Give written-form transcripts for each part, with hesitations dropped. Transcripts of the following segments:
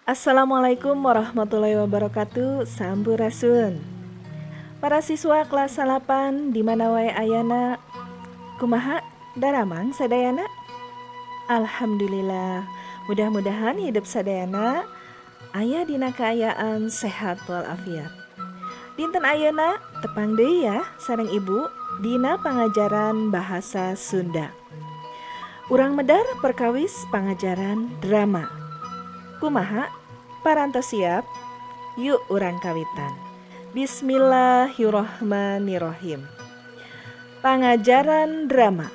Assalamualaikum warahmatullahi wabarakatuh. Sampurasun. Para siswa kelas 8 di mana wae ayana, kumaha daramang sadayana? Alhamdulillah. Mudah-mudahan hidup sadayana aya dina kaayaan sehat walafiat. Dinten ayeuna tepang deui ya sareng ibu dina pangajaran bahasa Sunda. Urang medar perkawis pangajaran drama. Kumaha? Parantos siap? Yuk urang kawitan. Bismillahirrohmanirrohim. Pangajaran drama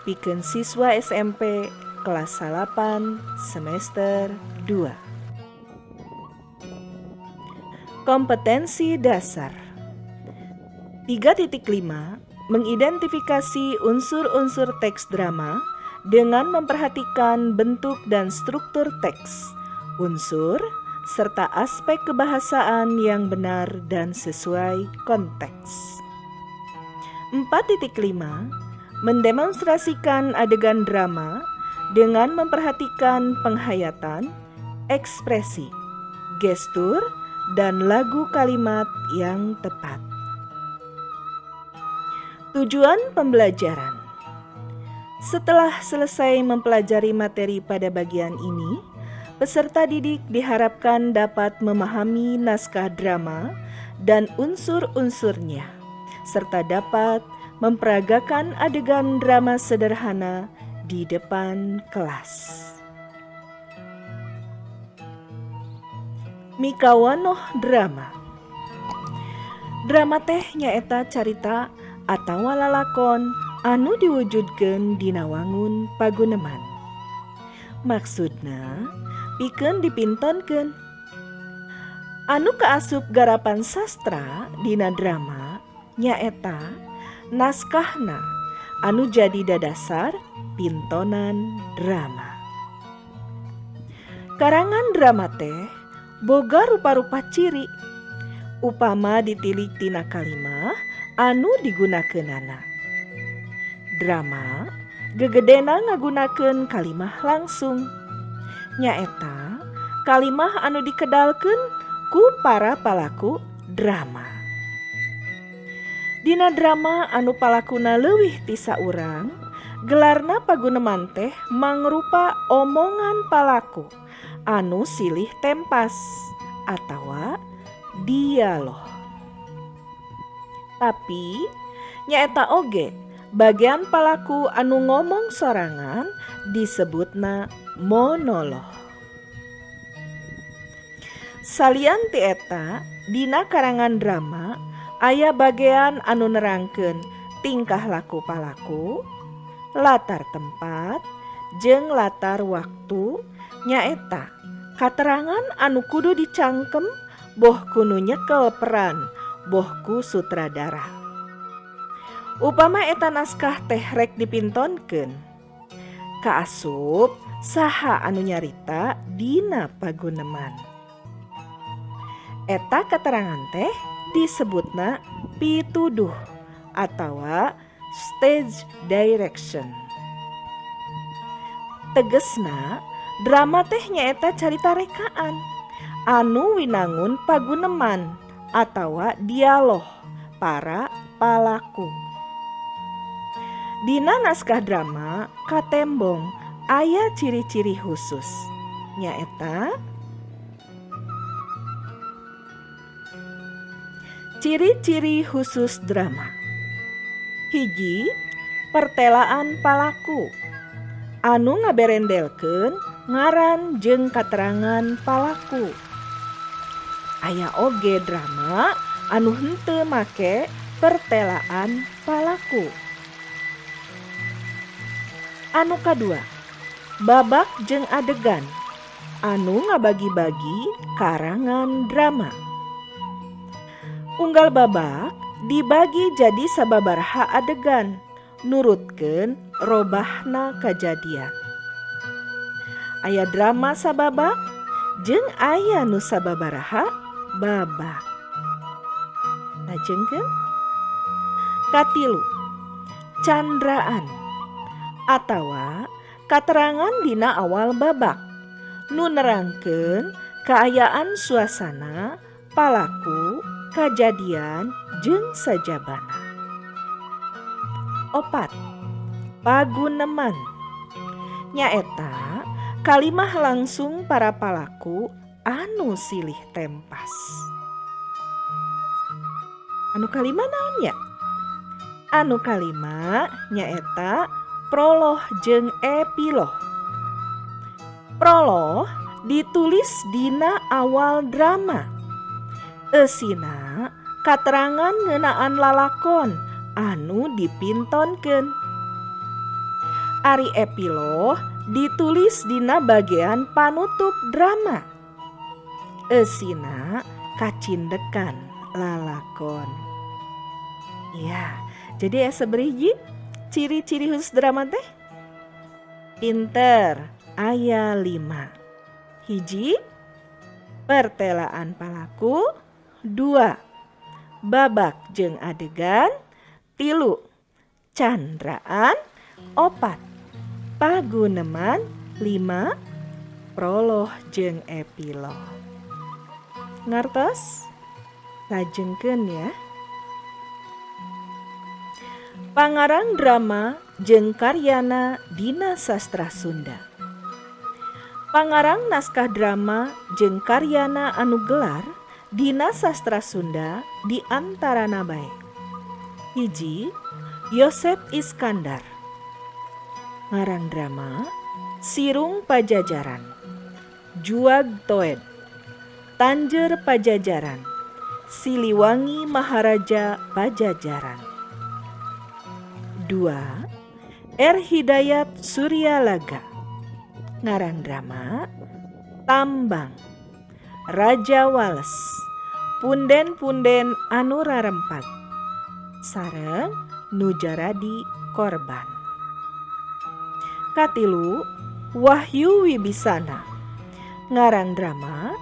pikeun siswa SMP kelas 8 semester 2. Kompetensi dasar 3.5, mengidentifikasi unsur-unsur teks drama dengan memperhatikan bentuk dan struktur teks, unsur, serta aspek kebahasaan yang benar dan sesuai konteks. 4.5, mendemonstrasikan adegan drama dengan memperhatikan penghayatan, ekspresi, gestur, dan lagu kalimat yang tepat. Tujuan pembelajaran. Setelah selesai mempelajari materi pada bagian ini, peserta didik diharapkan dapat memahami naskah drama dan unsur-unsurnya, serta dapat memperagakan adegan drama sederhana di depan kelas. Mikawanoh drama. Drama teh nyaeta carita atawa lalakon anu diwujudkeun dina wangun paguneman. Maksudna pikeun dipintonkeun. Anu kaasup garapan sastra dina drama nyaeta naskahna anu jadi dadasar pintonan drama. Karangan drama teh boga rupa-rupa ciri, upama ditilik tina kalimah anu digunakeunana. Drama gegedena ngagunakeun kalimah langsung, nyaeta kalimah anu dikedalkeun ku para palaku drama. Dina drama anu palakuna leuwih ti saurang, gelarna paguneman teh mangrupa omongan palaku anu silih tempas atawa dialog. Tapi nyaeta oge bagian palaku anu ngomong sorangan disebutna monolog. Salian ti eta, dina karangan drama aya bagian anu nerangkeun tingkah laku palaku, latar tempat, jeung latar waktu, nyaeta katerangan anu kudu dicangkem boh ku nu nyekel peran, boh ku sutradara. Upama eta naskah teh rek dipintonkeun, kaasup saha anu nyarita dina paguneman. Eta keterangan teh disebutna pituduh atawa stage direction. Tegesna drama teh nyaeta carita rekaan anu winangun paguneman atawa dialog para palaku. Dina naskah drama katembong aya ciri-ciri khusus, nyaeta ciri-ciri khusus drama. Hiji, pertelaan palaku anu ngaberendelkeun ngaran jeung katerangan palaku. Aya oge drama anu henteu make pertelaan palaku. Anu kadua, babak jeung adegan anu ngabagi-bagi karangan drama. Unggal babak dibagi jadi sababaraha adegan nurutkeun robahna kajadian. Aya drama sababak jeung aya nu sababaraha babak. Lajengkeun katilu, candraan atawa katerangan dina awal babak Nu nerangkeun kaayaan suasana, palaku, kajadian jeung sajabana. 4. Paguneman nyaeta kalimah langsung para palaku anu silih tempas. Anu kalima naon nya? Anu kalima nyaeta prolog jeung epilog. Prolog ditulis dina awal drama. Eusina katerangan ngeunaan lalakon anu dipintonkeun. Ari epilog ditulis dina bagian panutup drama. Eusina kacindekan lalakon. Ya, jadi aya sabaraha ciri-ciri khusus drama teh? Pinter, aya 5. 1. Pertelaan palaku. 2. Babak jeung adegan. 3. Candraan. 4. Paguneman. 5. Prolog jeung epilog. Ngartos? Lajengkeun ya. Pangarang drama jeung karyana dina sastra Sunda. Pangarang naskah drama jeung karyana anu gelar dina sastra Sunda di antarana bae. 1. Yosep Iskandar. Ngarang drama Sirung Pajajaran, Juag Toed, Tanjer Pajajaran, Siliwangi Maharaja Pajajaran. 2. R. Hidayat Suryalaga. Ngarang drama Tambang, Raja Wales, Punden-punden anu rarempat, sareng Nu Jaradi Korban. 3. Wahyu Wibisana. Ngarang drama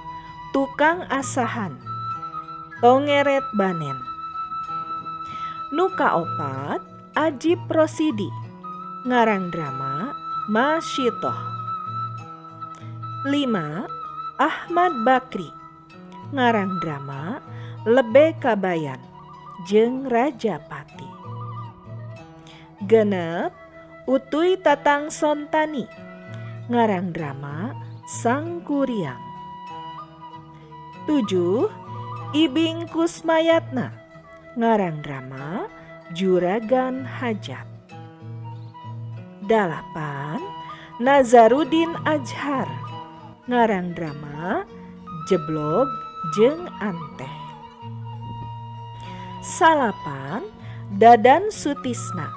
Tukang Asahan, Tongeret Banen. Nu kaopat Ajib Rosidi. Ngarang drama Masyitoh. 5. Ahmad Bakri. Ngarang drama Lebe Kabayan jeung Raja Pati. 6. Utuy Tatang Sontani. Ngarang drama Sangkuriang. 7. Ibing Kusmayatna. Ngarang drama Juragan Hajat. 8. Nazarudin Azhar. Ngarang drama Jeblog jeung Anteh. 9. Dadan Sutisna.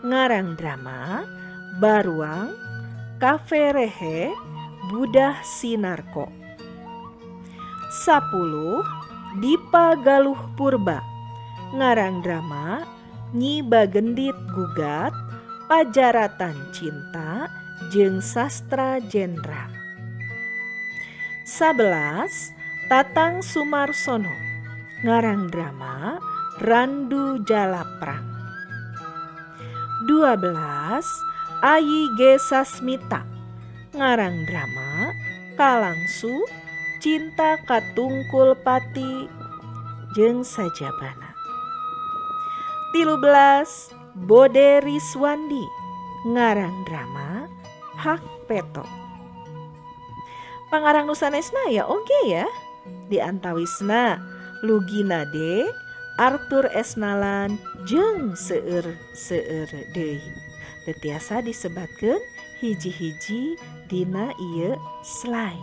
Ngarang drama Baruang, Kafe Rehe, Budah Sinarko. 10. Dipa Galuh Purba. Ngarang drama Nyi Bagendit Gugat, Pajaratan Cinta jeung Sastra Jendra. 11. Tatang Sumarsono. Ngarang drama Randu Jalaprang. 12. Ayi G. Sasmita. Ngarang drama Kalangsu, Cinta Katungkul Pati jeung Sajabana. 13. Bode Riswandi. Ngarang drama Hak Peto. Pangarang nu sanesna ya oge ya. Di antawisna Lugina D, Arthur Esnalan jeung seueur-seueur deui. Teu tiasa disebatkeun hiji-hiji dina ieu slide.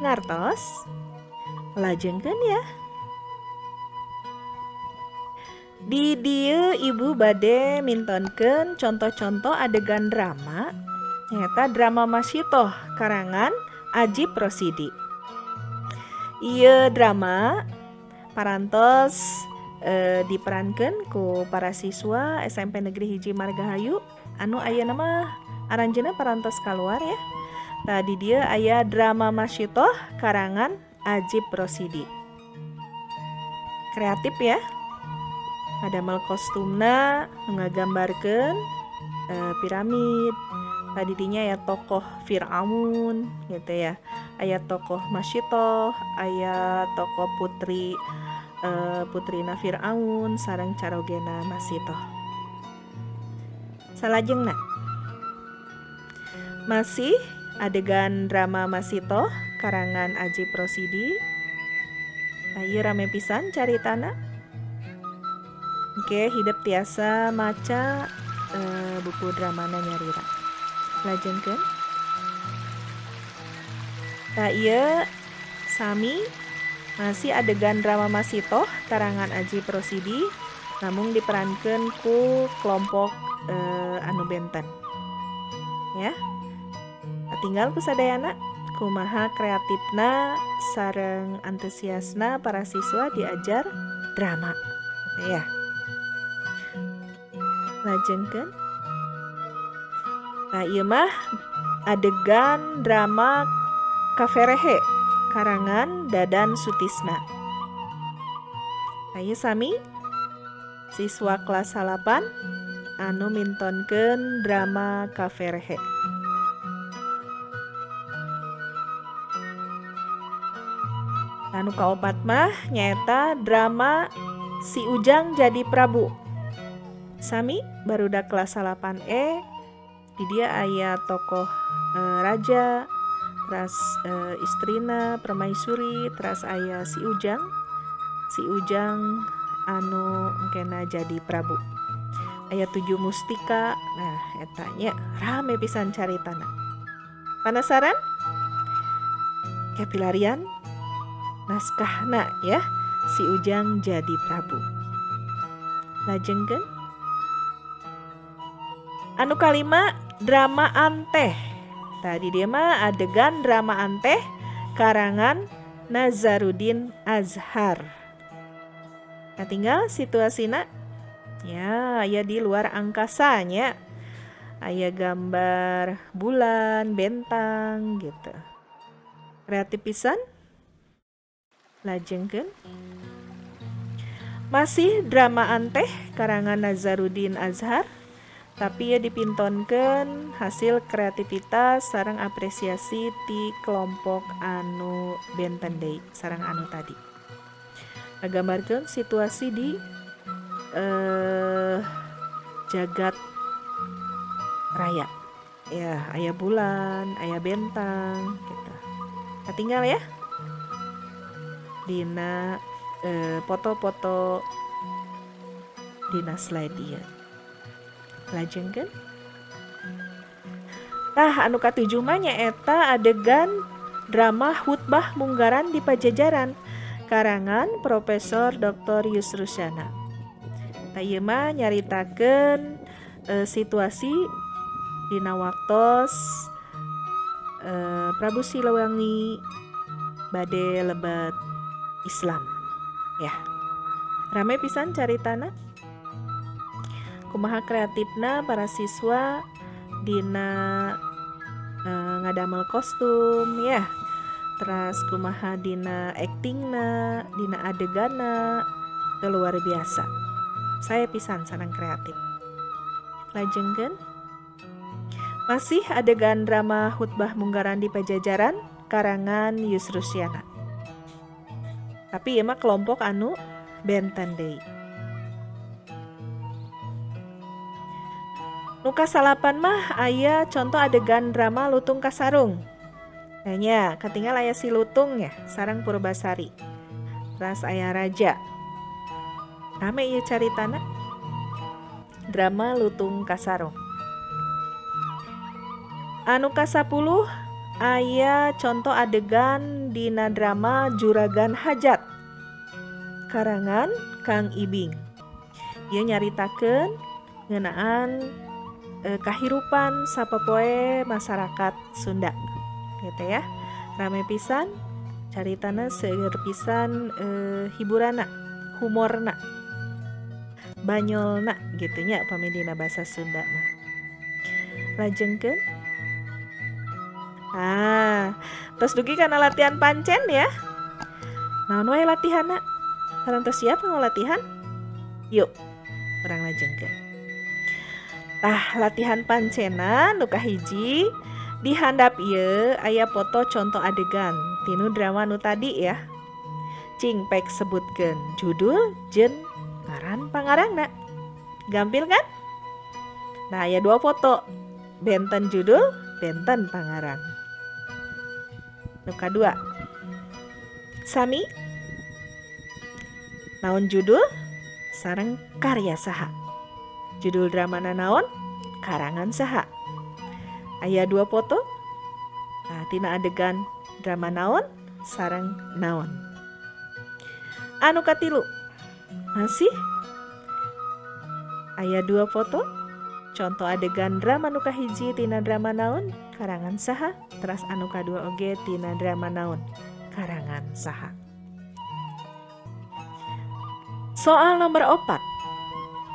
Ngartos? Lajengkeun ya. Di dieu ibu bade mintonkeun contoh-contoh adegan drama. Nyata drama Masyitoh karangan Ajib Rosidi. Ieu drama parantos diperankeun ku para siswa SMP Negeri 1 Margahayu anu ayeuna mah aranjeunna parantos kaluar ya. Tah di dieu aya drama Masyitoh karangan Ajib Rosidi. Kreatif ya. Ada mal kostumna nu ngagambarkeun piramid, Tadinya ya tokoh Fir'aun gitu ya. Aya tokoh Masyitoh, aya tokoh putri putrina Fir'aun sareng carogena Masyitoh. Salajengna masih adegan drama Masyitoh karangan Ajip Rosidi. Nah, ieu rame pisan caritana. Oke, hidep tiasa maca buku dramana nyarira. Lajengkeun. Tah ieu sami masih adegan drama Masyitoh karangan Ajip Rosidi, namun diperankeun ku kelompok anu benten. Ya. Tinggal ku sadayana kumaha kreatifna sareng antusiasna para siswa diajar drama. Ya. Lajengkeun. Nah, ieu mah adegan drama Kaferehe karangan Dadan Sutisna. Nah, ieu sami siswa kelas 8 anu mintonkeun drama Kaferehe. Anu kaopat mah nyaeta drama Si Ujang Jadi Prabu. Sami barudak kelas 8E. Di dia aya tokoh raja, teras istrina permaisuri, teras aya si Ujang. Si Ujang anu engkena jadi Prabu. Aya 7 mustika. Nah, eta nya rame pisan caritana. Penasaran? Kapilarian naskahna ya, Si Ujang Jadi Prabu. Lajengkeun. Anu kalima drama Anteh. Tadi dia mah adegan drama Anteh karangan Nazarudin Azhar. Nah, tinggal situasina ya, aya di luar angkasanya. Aya gambar bulan, bentang gitu. Kreatif pisan. Lajengkeun. Masih drama Anteh karangan Nazarudin Azhar, tapi ya dipintonkeun hasil kreativitas sareng apresiasi ti kelompok anu benten deui sareng anu tadi. Ngagambarkeun situasi di jagat raya. Ya, aya bulan, aya bentang gitu. Nah, tinggal ya dina foto-foto dina slide ieu. Lajengkeun. Tah anu katujuh mah nyaeta adegan drama Khutbah Munggaran di Pajajaran karangan Profesor Dr. Yusrusyana. Tah ieu mah nyaritakeun situasi dina waktos Prabu Siliwangi bade lebet Islam. Ya. Rame pisan caritana. Kumaha kreatifna para siswa dina ngadamel kostum ya. Teras kumaha dina aktingna, dina adegana, itu luar biasa. Saya pisan sareng kreatif. Lajengkeun. Masih adegan drama Khutbah Munggaran di Pajajaran karangan Yusrusyana. Tapi ieu mah kelompok anu benten deui. Nu kasalapan mah aya contoh adegan drama Lutung Kasarung. Nya katinggal aya si Lutung ya, sareng Purbasari. Teras aya raja. Rame ieu caritana. Drama Lutung Kasarung. Anu ka-10 aya contoh adegan dina drama Juragan Hajat karangan Kang Ibing. Ieu nyaritakeun ngeunaan kahirupan sapopoe masyarakat Sunda gitu ya. Rame pisan caritana, seueur pisan hiburana, humorna, banyolna gitu nya pami dina basa Sunda mah. Lajengkeun. Ah, terus dugi kana latihan pancen ya. Naon wae latihanna? Sarantos siap mau latihan? Yuk, urang lajengkeun. Tah latihan pancena nu kahiji di handap ieu aya foto contoh adegan tinu drama nu tadi ya. Cing pek sebutkeun judul jeung ngaran pangarangna. Gampil kan? Nah, aya 2 foto. Benten judul, benten pangarang. Nu kadua. Sami naon judul sareng karya saha? Judul dramana naon? Karangan saha? Aya 2 foto. Nah, tina adegan drama naon sareng naon. Anu katilu masih aya 2 foto. Contoh adegan drama nu kahiji tina drama naon karangan saha, teras anu kadua oge tina drama naon karangan saha. Soal nomor 4.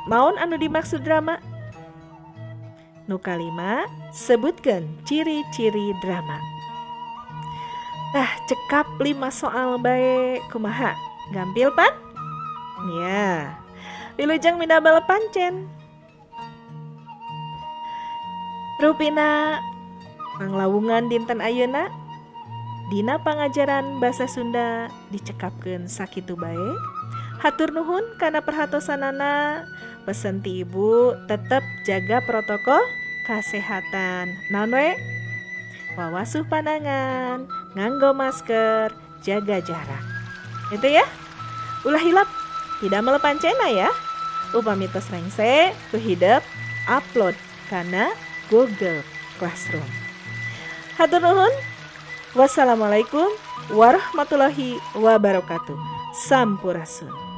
Naon anu dimaksud drama? Nu kalima, sebutkan ciri-ciri drama. Tah cekap 5 soal bae kumaha? Gampil pan? Ya. Wilujeng midamel pancen. Rupina panglawungan dinten ayeuna dina pangajaran basa Sunda dicekapkeun sakitu bae. Hatur nuhun kana perhatosanana. Pesen ti ibu tetep jaga protokol kesehatan. Naon we? Wawasuh panangan, nganggo masker, jaga jarak. Itu ya. Ulah hilap, tidak melepancena ya. Upami tos rengse, ku hidep upload kana Google Classroom. Hatur nuhun. Wassalamualaikum warahmatullahi wabarakatuh. Sampurasun.